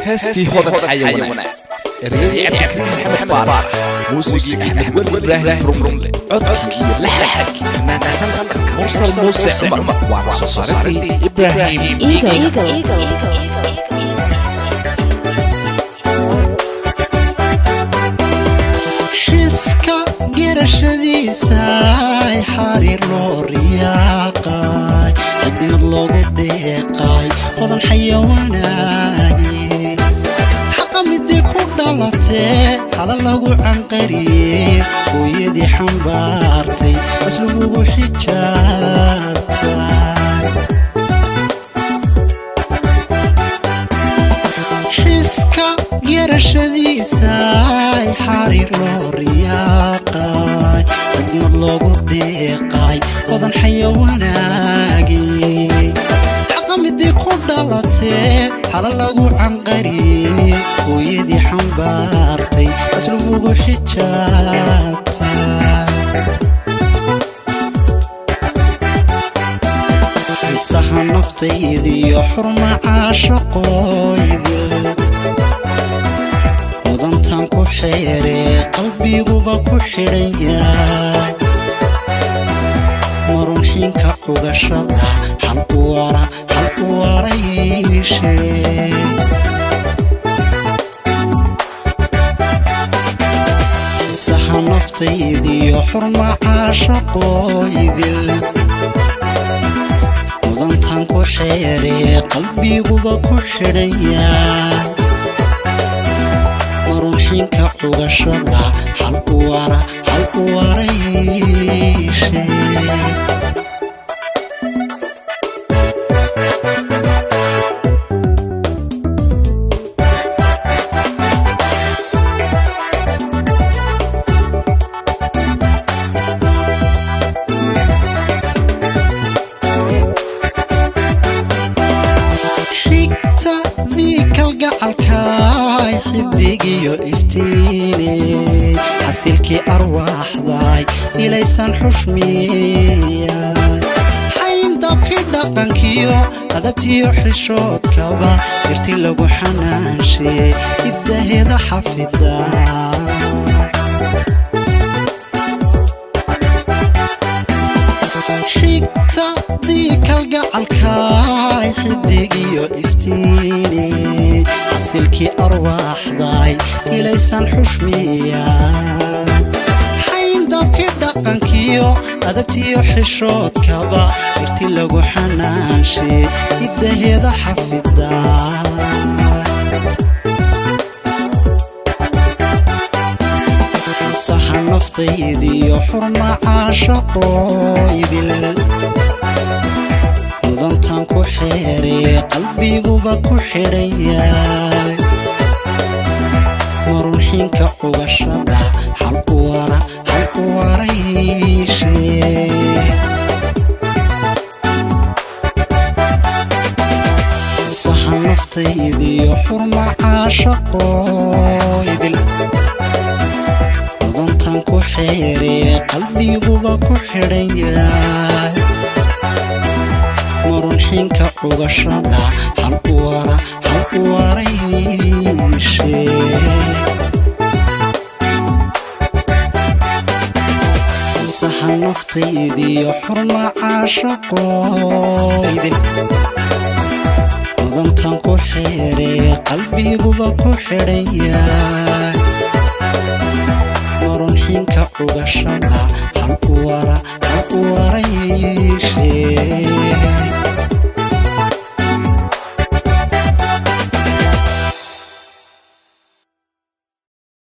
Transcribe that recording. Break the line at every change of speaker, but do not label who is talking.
Heestii Hodan Xayawana, ereyadii Cabdikariim Maxamed Faarax, muusigii Axmed Weli Ibraahim Furunle, codkii laxankii fanaanka sanadka Mursal Muuse Cumar, waana soo saaridii Ibraahim
Eagle, Eagle, Eagle, Eagle.
Xiska garashadiisa ay xariir loo riyaaqay, xigmad loogu deeqay, Hodan xayawaanaagi xaqa midii ku dhalatee, hala lagu canqariyey, hooyadii xambaartay aslugugu xijaabtay. Xiska garashadiisa ay xariir loo riyaaqay, xigmad loogu deeqay, Hodan xayawanaagii xaqa midii ku dhalatee, hala lagu canqariyey, hooyadii xambaartay aslugugu xijaabtay. Xiisaha naftaydiyo xurma caashaqooydil, mudantan ku xeeree qalbiguba ku xidhan yahay, marunxiinka cugashada hal u wara, hal u warayiishee. Xiisaha naftaydiyo xurma caashaqooydil, mudantan ku xeeree qalbiguba ku xidhan yahay, marunxiinka cugashada hal u wara, hal u warayiishee. Xigtadii kalgacalkaay, xidigiyo iftiiney, xasilkii arwaaxday, ilaysan xushmiyay, xayndabkii dhaqankiyo adabtiyo xishoodkaba, irti lagu xanaanshe iddaheeda xafida. Xigtadii kalgacalkaay, xidigiyo iftiiney, xasilkii arwaaxday, ilaysan xushmiya, xayndabkii dhaqankiyo adabtiyo xishoodkaba, irti lagu xanaanshe iddaheeda xafida. Xiisaha naftaydiyo xurma caashaqooydil, mudantan ku xeeree qalbiguba ku xidhan yahay, marunxiinka cugashada hal u wara, hal u warayiishee. Xiisaha naftaydiyo xurma caashaqooydil, mudantan ku xeeree qalbiguba ku xidhan yahay, marunxiinka cugashada hal u wara, hal u warayiishee. Xiisaha naftaydiyo xurma caashaqooydil, mudantan ku xeeree qalbiguba ku xidhan yahay, marunxiinka cugashada